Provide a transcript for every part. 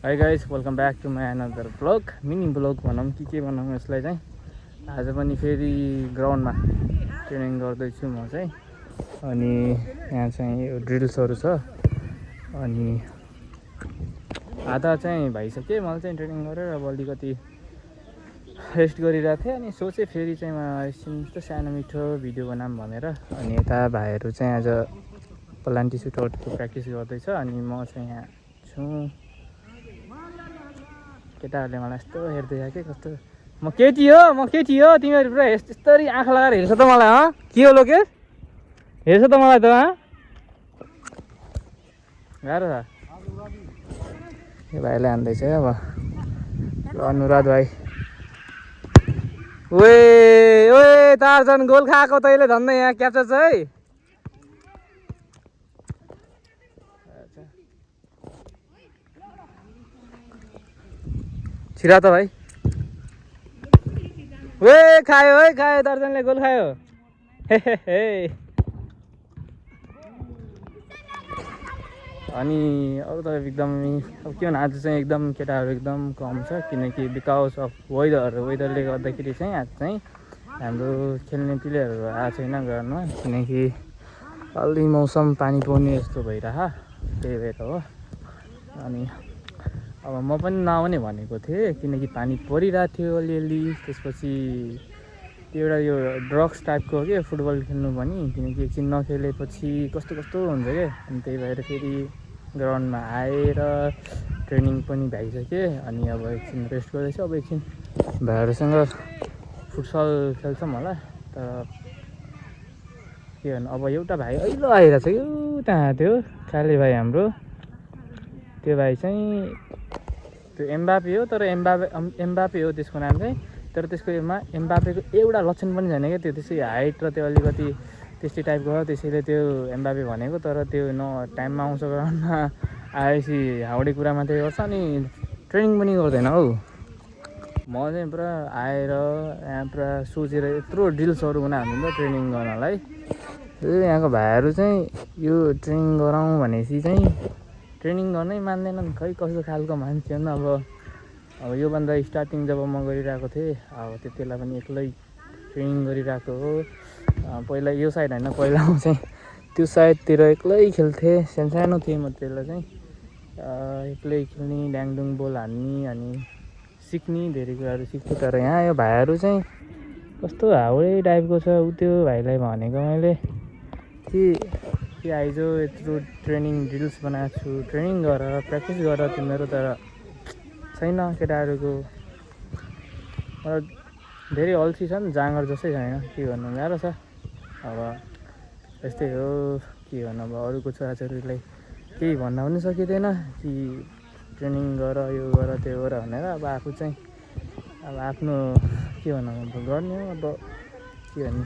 High guys, welcome back to my another vlog, mini vlog भनौँ कि के भनौँ यसलाई चाहिँ। आज पनि फेरि ग्राउन्डमा ट्रेनिङ गर्दैछु म चाहिँ। अनि यहाँ चाहिँ यो ड्रिल्सहरू छ। अनि आधा चाहिँ भइसक्यो मैले चाहिँ ट्रेनिङ गरेर अब अलिकति रेस्ट गरिरहेको थिएँ। अनि सोचेँ फेरि चाहिँ म यस्तो सानो मिठो भिडियो बनाऊँ भनेर। अनि यता भाइहरू चाहिँ आज प्लान्टी सुटहरूको प्र्याक्टिस गर्दैछ। अनि म चाहिँ यहाँ छु। केटाहरूले मलाई यस्तो हेर्दैछ के कस्तो म केटी हो तिमीहरू पुरा यस्तरी आँखा लगाएर हेर्छ त मलाई। के हो लोकेश, हेर्छ त मलाई त गाह्रो छ। यो भाइलाई हान्दैछ है अब अनुराध भाइ। ओए ओए तारजन गोल खाएको तैँले धन्दा यहाँ क्याप्चर छ है। छिरा त भाइ। ओए खायो है, खायो, दर्जनले गोल खायो। हे अनि अरू त एकदमै अब के भन्नु, आज चाहिँ एकदम केटाहरू एकदम कम छ किनकि बिकज अफ वेदरले गर्दाखेरि चाहिँ आज चाहिँ हाम्रो खेल्ने प्लेयरहरू आएको छैन ग्राउन्डमा। किनकि अलि मौसम पानी पर्ने जस्तो भइरह, त्यही भएर हो। अनि अब म पनि नआउने भनेको थिएँ किनकि पानी परिरहेको थियो अलिअलि। त्यसपछि त्यो एउटा यो ड्रग्स टाइपको हो कि फुटबल खेल्नु पनि, किनकि एकछिन नखेलेपछि कस्तो कस्तो हुन्छ क्या। अनि त्यही भएर फेरि ग्राउन्डमा आएर ट्रेनिङ पनि भइसक्यो। अनि अब एकछिन रेस्ट गर्दैछु। अब एकछिन भाइहरूसँग फुटसल खेल्छौँ होला। तर के भन्नु, अब एउटा भाइ अहिले आइरहेको छ यो त्यहाँ, त्यो काले भाइ हाम्रो। त्यो भाइ चाहिँ त्यो एम्बापे हो, तर एम्बापे हो त्यसको नाम चाहिँ। तर त्यसको एम्बापेको एउटा लक्षण पनि छैन क्या। त्यो त्यसै हाइट र त्यो अलिकति त्यस्तै टाइपको हो, त्यसैले त्यो एम्बापे भनेको। तर त्यो टाइममा आउँछ ग्राउन्डमा, आएपछि हाउडे कुरा मात्रै गर्छ अनि ट्रेनिङ पनि गर्दैन हौ। म चाहिँ पुरा आएर यहाँ पुरा सोचेर यत्रो ड्रिल्सहरू बनाएको हुन्छ ट्रेनिङ गर्नलाई। यहाँको भाइहरू चाहिँ यो ट्रेनिङ गराउँ भनेपछि चाहिँ ट्रेनिङ गर्नै मान्दैनन्। खै कस्तो खालको मान्छे हो। अब योभन्दा स्टार्टिङ जब म गरिरहेको थिएँ, अब त्यति बेला पनि एक्लै ट्रेनिङ गरिरहेको हो। पहिला यो साइड होइन, पहिला म चाहिँ त्यो साइडतिर एक्लै खेल्थेँ। सानो थिएँ म त्यति बेला चाहिँ, एक्लै खेल्ने, ड्याङडुङ बोल हान्ने अनि सिक्ने, धेरै कुराहरू सिक्थेँ। तर यहाँ यो भाइहरू चाहिँ कस्तो हाउडे टाइपको छ। त्यो भाइलाई भनेको मैले कि आइज यत्रो ट्रेनिङ ड्रिल्स बनाएको छु, ट्रेनिङ गर, प्र्याक्टिस गर तिमीहरू। तर छैन केटाहरूको, धेरै अल्छी छन्, जाँगर जस्तै छैन। के गर्नु, गाह्रो छ। अब यस्तै हो, के भन्नु। अब अरूको छोराछोरीलाई केही भन्न पनि सकिँदैन कि ट्रेनिङ गर, यो गर, त्यो गर भनेर। अब आफू चाहिँ अब आफ्नो के भन्नु, अब गर्ने हो। अब के भन्नु,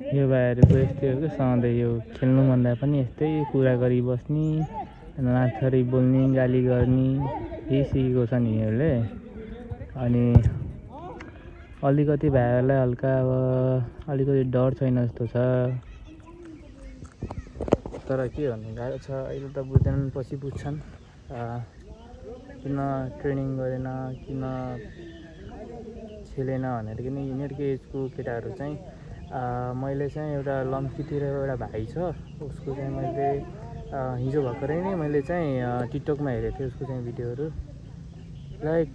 यो भाइहरूको यस्तै हो कि सधैँ यो खेल्नुभन्दा पनि यस्तै कुरा गरिबस्ने, नाथरी बोल्ने, गाली गर्ने, यही सिकेको छन् यिनीहरूले। अनि अलिकति भाइहरूलाई हल्का अब अलिकति डर छैन जस्तो छ। तर के भन्नु, गाह्रो छ। अहिले त बुझ्दैनन्, पछि बुझ्छन् किन ट्रेनिङ गरेन, किन खेलेन भनेर। किन यिनीहरूकै एजको केटाहरू चाहिँ मैले चाहिँ एउटा लम्कीतिर एउटा भाइ छ, उसको चाहिँ मैले हिजो भर्खरै नै मैले चाहिँ टिकटकमा हेरेको थिएँ उसको चाहिँ भिडियोहरू। लाइक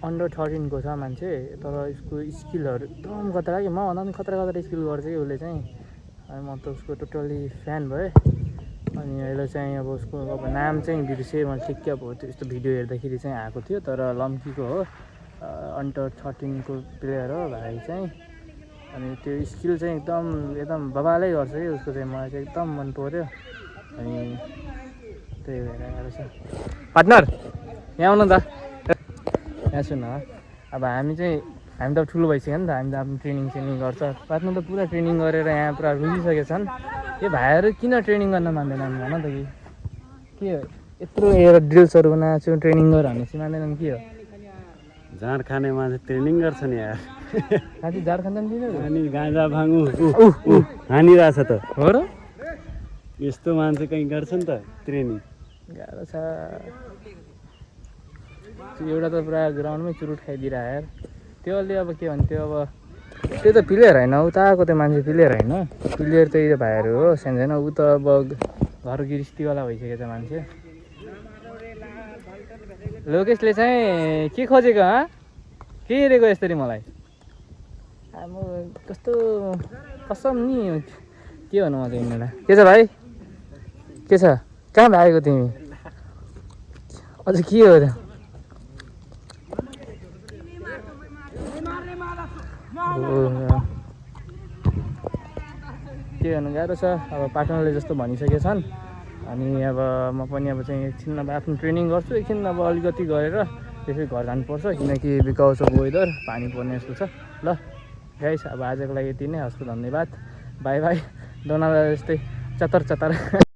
अन्डर 13 को छ मान्छे, तर उसको स्किलहरू एकदम खतरा कि मभन्दा पनि खतरा स्किल गर्छ कि उसले चाहिँ। अनि म त उसको टोटल्ली फ्यान भएँ। अनि अहिले चाहिँ अब उसको अब नाम चाहिँ बिर्सेँ मैले ठिक्कै। अब त्यस्तो भिडियो हेर्दाखेरि चाहिँ आएको थियो, तर लम्कीको हो, अन्डर 13 को प्लेयर हो भाइ चाहिँ। अनि त्यो स्किल चाहिँ एकदम बबालै गर्छ कि उसको चाहिँ, मलाई चाहिँ एकदम मन पऱ्यो। अनि त्यही भएर गाह्रो छ। पार्टनर यहाँ आउनु त, यहाँ सुन। अब हामी त ठुलो भइसक्यो नि त, हामी त आफ्नो ट्रेनिङ गर्छ। पार्टनर त पुरा ट्रेनिङ गरेर यहाँ पुरा रुझिसकेका छन्। यो भाइहरू किन ट्रेनिङ गर्न मान्दैनन् भन त। के हो, यत्रो एउटा ड्रिल्सहरू बनाएको छु, ट्रेनिङ गर भनेपछि मान्दैनन्, के हो? झाँड खाने मान्छे ट्रेनिङ गर्छन् यार। साथी झार खान्छ नि अनि गाँजा भाङु हानिरहेछ त हो र। यस्तो मान्छे कहीँ गर्छ नि त ट्रेनिङ। गाह्रो छ एउटा त पुरा ग्राउन्डमै चुरुट खाइदिइरह यार त्यसले अब के भन्थ्यो अब त्यो त प्लेयर होइन उता आएको त्यो मान्छे प्लेयर होइन प्लेयर त यो भाइहरू हो सानोजना ऊ त अब घर गिरिस्तीवाला भइसकेको छ मान्छे लोकेशले चाहिँ के खोजेको के हेरेको यसरी मलाई म कस्तो कसम नि के भन्नु म चाहिँ यिनीहरूलाई के छ भाइ के छ कहाँ भागेको तिमी अझ के हो त के गर्नु गाह्रो छ अब पार्टनरले जस्तो भनिसकेका छन् अनि अब म पनि अब चाहिँ एकछिन अब आफ्नो ट्रेनिङ गर्छु एकछिन अब अलिकति गरेर त्यसै घर जानुपर्छ किनकि बिकज अफ वेदर पानी पर्ने जस्तो छ ल गाइस अब आजको लागि यति नै हस् त धन्यवाद बाई बाई दोनालाई जस्तै चतर चतर